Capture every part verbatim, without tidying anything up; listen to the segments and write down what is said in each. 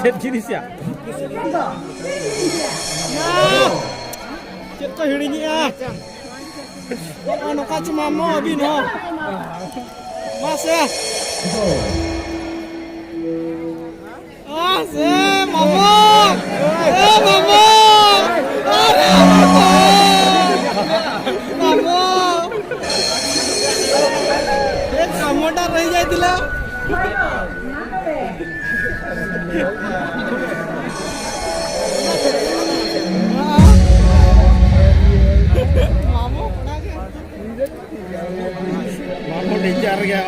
ᱪᱮᱫ ᱡᱤᱱᱤᱥ ᱭᱟ? ᱪᱮᱫ ᱠᱚ ᱦᱤᱲᱤᱧᱮᱜᱼᱟ? ᱱᱚᱜᱼᱚ ᱱᱚᱝᱠᱟ ᱪᱚ ᱢᱟᱢᱚ ᱟᱹᱵᱤᱱ ᱦᱚᱸ᱾ ᱢᱟᱥᱮ᱾ ᱢᱟᱥᱮ, ᱢᱟᱢᱚ᱾ ᱮ, ᱢᱟᱢᱚ᱾ ᱟᱨᱮ, ᱢᱟᱢᱚ᱾ ᱢᱟᱢᱚ᱾ ᱮ, ᱢᱟᱢᱚ ᱰᱟ ᱨᱟᱦᱤ ᱡᱟᱭ ᱫᱤᱞᱟ᱾ ᱢᱟᱢᱚ ᱠᱚᱲᱟ ᱜᱮ᱾ ᱢᱟᱢᱚ ᱰᱮᱧᱡᱟᱨ ᱜᱮᱭᱟ᱾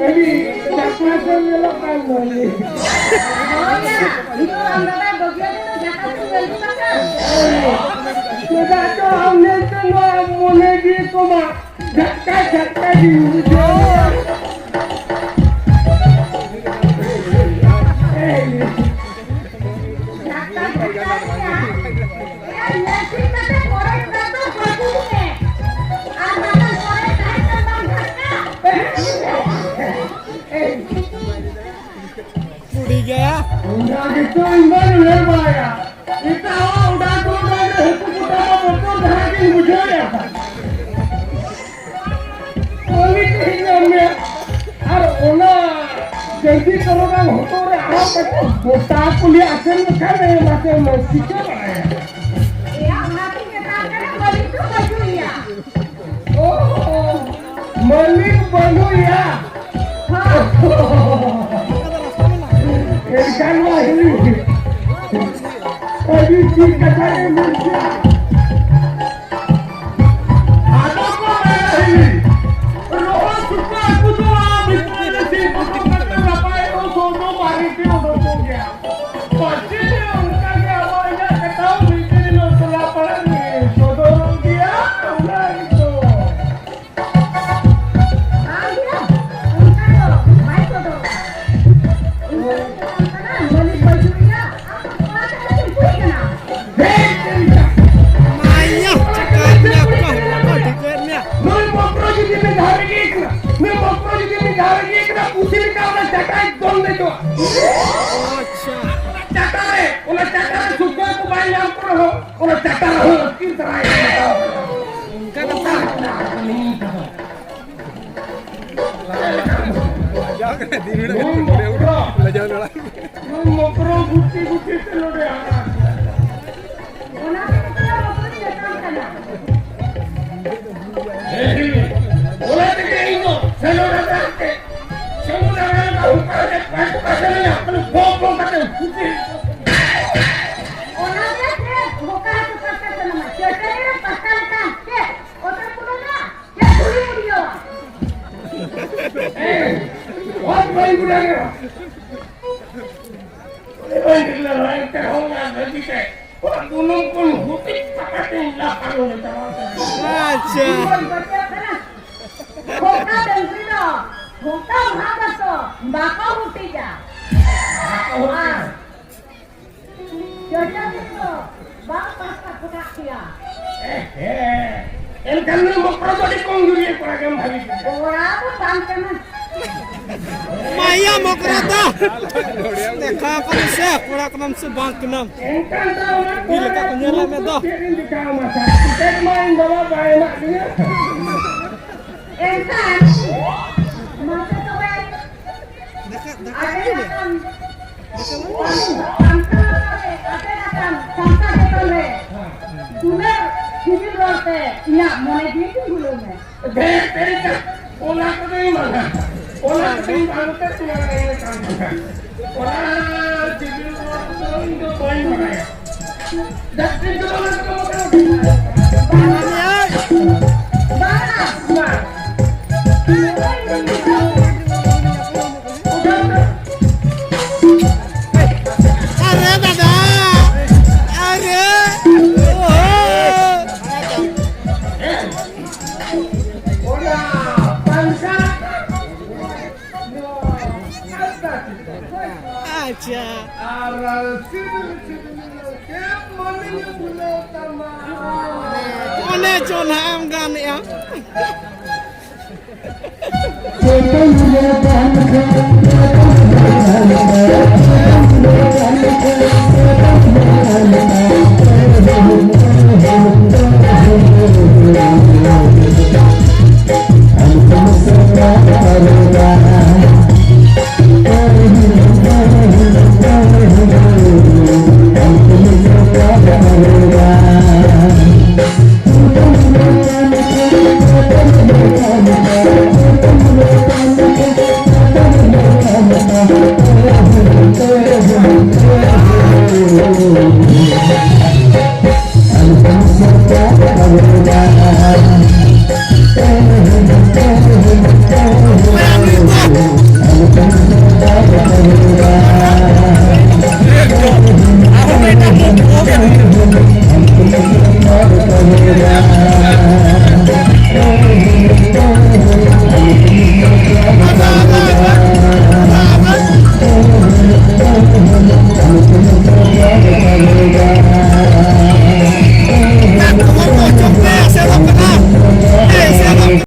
ᱟᱹᱰᱤ ᱡᱟᱛᱨᱟ ᱠᱚ ᱧᱮᱞᱚᱜ ᱠᱟᱱ ᱫᱚ᱾ ᱦᱳᱭ ᱭᱟ, ᱤᱧ ᱦᱚᱸ ᱟᱢ ᱫᱟᱫᱟ ᱵᱟᱹᱜᱤᱭᱟᱹ ᱫᱚ ᱡᱟᱛᱨᱟ ᱠᱚ ᱧᱮᱞ ᱦᱚᱪᱚ ᱠᱟᱱ᱾ ᱪᱮᱫᱟᱜ ᱪᱚ ᱟᱢ ᱧᱮᱞᱛᱮ ᱱᱚᱣᱟ ᱢᱚᱱᱮ ᱡᱤᱣᱤ ᱠᱚᱢᱟ ᱡᱷᱟᱴᱠᱟ ᱡᱷᱟᱴᱠᱟ ᱜᱮᱧ ᱵᱩᱡᱷᱟᱹᱣᱟ᱾ ᱮᱭ᱾ ᱡᱷᱟᱴᱠᱟ ᱡᱷᱟᱴᱠᱟ ᱜᱮᱭᱟ᱾ ᱮᱭ, ᱧᱮᱞ ᱴᱷᱤᱠ ᱠᱟᱛᱮ ᱯᱚᱨᱮ ᱨᱮ ᱫᱚ ᱵᱟᱹᱜᱤ ᱢᱮ᱾ ᱟᱨ ᱵᱟᱠᱷᱟᱱ ᱯᱚᱨᱮ ᱛᱟᱦᱮᱸ ᱠᱷᱟᱱ ᱵᱟᱝ ᱡᱷᱟᱴᱠᱟ᱾ ᱮᱭ᱾ ᱵᱩᱰᱷᱤ ᱜᱮᱭᱟ᱾ ᱚᱱᱟ ᱜᱮᱛᱚ ᱤᱧ ᱢᱟ ᱩᱭᱦᱟᱹᱨ ᱵᱟᱲᱟᱭᱟ᱾ ᱮᱴᱟᱜ ᱦᱚᱲ ᱚᱲᱟᱜ ᱠᱚᱨᱮ ᱫᱚ ᱦᱟᱹᱠᱩ ᱠᱚᱴᱟ ᱫᱚ ᱵᱚᱛᱚᱨ ᱫᱷᱟᱨᱟ ᱜᱤᱧ ᱵᱩᱡᱷᱟᱹᱣᱮᱫᱼᱟ᱾ ᱢᱟᱹᱞᱤᱠ ᱤᱧ ᱧᱟᱢ ᱢᱮᱭᱟ᱾ ᱟᱨ ᱚᱱᱟ ᱡᱟᱹᱥᱛᱤ ᱠᱚᱨᱮᱱᱟᱜ ᱦᱚᱴᱚᱜ ᱨᱮ ᱟᱨᱦᱚᱸ ᱠᱟᱹᱴᱤᱡ ᱵᱚᱛᱟ ᱠᱚ ᱞᱟᱹᱭᱟ ᱟᱥᱮᱱ ᱞᱮᱠᱷᱟᱱ ᱮ ᱢᱟᱥᱮ ᱢᱚᱡᱽ ᱴᱷᱤᱠᱟᱹ ᱵᱟᱲᱟᱭᱟ᱾ ᱮᱭᱟ, ᱚᱱᱟᱛᱤᱧ ᱢᱮᱛᱟᱢ ᱠᱟᱱᱟ, ᱢᱟᱹᱞᱤᱠ ᱫᱚ ᱵᱟᱹᱪᱩᱜ ᱮᱭᱟ᱾ ᱳ, ᱢᱟᱹᱞᱤᱠ ᱵᱟᱹᱱᱩᱜ ᱮᱭᱟ᱾ ᱦᱚᱸ᱾ ᱮᱱᱠᱷᱟᱱ ᱢᱟ ᱦᱤᱲᱤᱧ᱾ ᱟᱹᱰᱤ ᱴᱷᱤᱠ ᱠᱟᱛᱷᱟ ᱜᱮ ᱢᱮᱱ ᱠᱮᱫᱟ᱾ ᱟᱫᱚ ᱠᱚ ᱢᱮᱱᱟ ᱦᱤᱲᱤᱧ᱾ ᱨᱚᱦᱚᱲ ᱥᱩᱠᱨᱟ ᱠᱚᱫᱚ ᱟᱢ ᱫᱚᱱ ᱫᱮᱡᱚᱜᱼᱟ᱾ ᱟᱪᱪᱷᱟ᱾ ᱚᱱᱟ ᱪᱟᱴᱟ ᱨᱮ, ᱚᱱᱟ ᱪᱟᱴᱟ ᱨᱮ ᱥᱩᱠᱷᱚ ᱠᱚ ᱵᱟᱭ ᱧᱟᱢ ᱠᱚ ᱨᱮᱦᱚᱸ, ᱚᱱᱟ ᱪᱟᱴᱟ ᱨᱮᱦᱚᱸ ᱟᱹᱛᱠᱤᱨ ᱛᱟᱨᱟᱭᱮ ᱢᱮᱛᱟᱣ ᱠᱟᱱᱟ᱾ ᱚᱱᱠᱟ ᱠᱟᱛᱷᱟ᱾ ᱞᱟᱡᱟᱣ ᱠᱟᱱᱟ, ᱫᱤᱱ ᱦᱤᱞᱳᱜ ᱞᱟᱡᱟᱣ ᱞᱟᱲᱟ᱾ ᱱᱩᱭ ᱢᱚᱠᱨᱚ ᱜᱩᱴᱤ ᱜᱩᱴᱤ ᱛᱮ ᱱᱚᱰᱮ ᱦᱟᱱᱟ᱾ ᱚᱱᱟ ᱛᱮᱜᱮ ᱛᱚ ᱵᱟᱵᱚᱱ ᱧᱟᱯᱟᱢ ᱠᱟᱱᱟ᱾ ᱚᱱᱟ ᱛᱮᱜᱮ ᱤᱧ ᱫᱚ ᱥᱮᱱᱚᱜ ᱰᱟᱠᱛᱟᱨ ᱛᱮ, ᱥᱮᱱᱚᱜ ᱰᱟᱠᱛᱟᱨ ᱫᱚ ᱚᱱᱠᱟ ᱠᱟᱛᱮ ᱯᱟᱥ ᱯᱟᱥ ᱨᱮ ᱟᱯᱱᱟ ᱵᱚ ᱵᱚ ᱠᱟᱛᱮ ᱯᱩᱛᱤ᱾ ᱚᱱᱟ ᱜᱮ ᱪᱮᱫ ᱵᱚᱠᱟ ᱦᱚᱸ ᱯᱟᱥ ᱠᱟᱛᱮ ᱢᱟ, ᱪᱮᱴᱟᱹᱨᱤ ᱨᱮ ᱯᱟᱥ ᱞᱮᱠᱷᱟᱱ ᱪᱮᱫ ᱚᱛᱨᱮ ᱠᱩᱞᱟᱹᱜᱼᱟ? ᱪᱮᱫ ᱠᱩᱞᱤ ᱢᱩᱞᱤᱭᱟ? ᱮᱭ, ᱚᱛ ᱵᱟᱹᱧ ᱠᱩᱞᱟᱹᱜᱼᱟ᱾ ᱚᱱᱮ ᱵᱟᱹᱧ ᱠᱩᱞᱟᱹᱜᱼᱟ, ᱮᱱᱛᱮ ᱨᱮᱦᱚᱸ ᱚᱱᱟ ᱵᱷᱟᱹᱜᱤ ᱛᱮ᱾ ᱚᱱᱟ ᱵᱩᱞᱩᱝ ᱠᱚᱧ ᱦᱩᱴᱤᱡ ᱠᱟᱛᱮᱧ ᱞᱟᱯᱟᱞᱳ ᱞᱮᱫᱟ᱾ ᱟᱪᱪᱷᱟ᱾ ᱵᱚᱱ ᱵᱟᱹᱪᱟᱹᱜ ᱠᱟᱱᱟ᱾ ᱜᱚᱴᱟ ᱰᱟᱹᱝᱨᱤ ᱫᱚ ᱜᱚᱴᱟ ᱵᱷᱟᱜᱽ ᱟᱠᱚ, ᱵᱟᱠᱚ ᱦᱩᱴᱤᱡᱟ᱾ ᱵᱟᱠᱚ ᱦᱩᱴᱤᱡᱟ᱾ ᱟᱨ ᱡᱚᱡᱚ ᱫᱚ ᱵᱟᱝ ᱯᱟᱥᱟ ᱠᱷᱚᱱᱟᱜ ᱯᱮᱭᱟ᱾ ᱦᱮᱸ᱾ ᱮᱱᱠᱷᱟᱱ ᱱᱩᱭ ᱢᱚᱠᱨᱚ ᱫᱚ ᱟᱹᱰᱤ ᱠᱚᱢ ᱡᱩᱨᱤᱭᱟᱹ ᱠᱚᱲᱟ ᱜᱮᱢ ᱵᱷᱟᱹᱜᱤ ᱠᱮᱫᱟ᱾ ᱠᱚᱲᱟ ᱫᱚ ᱵᱟᱝ ᱠᱟᱱᱟ᱾ ᱢᱟᱭᱟ ᱢᱚᱠᱨᱟ ᱫᱚ᱾ ᱫᱮᱠᱷᱟᱣ ᱠᱟᱱᱟ ᱥᱮ, ᱠᱚᱲᱟ ᱠᱟᱱᱟᱢ ᱥᱮ ᱵᱟᱝ ᱠᱟᱱᱟᱢ? ᱮᱱᱠᱷᱟᱱ ᱫᱚ ᱚᱱᱟ ᱪᱮᱫ ᱞᱮᱠᱟ ᱠᱚ ᱧᱮᱞᱮᱫ ᱢᱮ ᱫᱚ? ᱪᱮᱫ ᱤᱧ ᱫᱮᱠᱷᱟᱣ ᱟᱢᱟ ᱥᱟᱨ? ᱴᱤᱠᱤᱴ ᱢᱟ ᱤᱧ ᱵᱟᱵᱟ ᱵᱟᱭ ᱮᱢᱟᱜ ᱫᱤᱧᱟ᱾ ᱮᱱᱠᱷᱟᱱ ᱢᱟᱥᱮ ᱛᱚᱵᱮ ᱟᱯᱮ ᱞᱮᱠᱟᱱ ᱥᱟᱱᱛᱟᱲ ᱨᱮ, ᱟᱯᱮ ᱞᱮᱠᱟᱱ ᱥᱟᱱᱛᱟᱲ ᱪᱮᱛᱟᱱ ᱨᱮ ᱫᱩᱞᱟᱹᱲ ᱥᱤᱵᱤᱞ ᱨᱚᱲ ᱛᱮ ᱤᱧᱟᱹᱜ ᱢᱚᱱᱮ ᱡᱤᱣᱤ ᱠᱤᱱ ᱵᱷᱩᱞᱟᱹᱣ ᱢᱮ᱾ ᱵᱮᱥ, ᱵᱮᱥ, ᱚᱱᱟ ᱠᱚᱫᱚᱧ ᱢᱟᱱᱟ᱾ ᱚᱱᱟ ᱠᱚᱫᱚᱧ ᱵᱟᱝ ᱛᱮ ᱛᱮᱭᱟᱨ ᱞᱮᱱ ᱠᱟᱱ ᱛᱟᱦᱮᱸᱫ᱾ ᱚᱱᱟ ᱡᱤᱵᱤᱞ ᱱᱚᱣᱟ ᱠᱚᱫᱚ ᱤᱧ ᱫᱚ ᱵᱟᱹᱧ ᱵᱟᱲᱟᱭᱟ᱾ ᱡᱟᱹᱥᱛᱤ ᱫᱚ ᱚᱱᱟ ᱠᱚᱫᱚ ᱵᱟᱝ᱾ ᱵᱟᱝ᱾ ᱟᱨᱮ ᱫᱟᱫᱟ, ᱟᱨᱮ, ᱳᱦᱳ᱾ ᱚᱱᱟ ᱯᱟᱱᱥᱟ ᱟᱪᱪᱷᱟ᱾ ᱟᱨ ᱥᱤᱵᱤᱞ ᱥᱤᱵᱤᱞ ᱪᱮᱫ ᱢᱟᱹᱞᱤᱧ ᱵᱩᱞᱟᱹᱣ ᱛᱟᱢᱟ? ᱚᱱᱮ ᱪᱚ ᱱᱟᱦᱟᱜ ᱮᱢ ᱜᱟᱱᱮᱜᱼᱟ᱾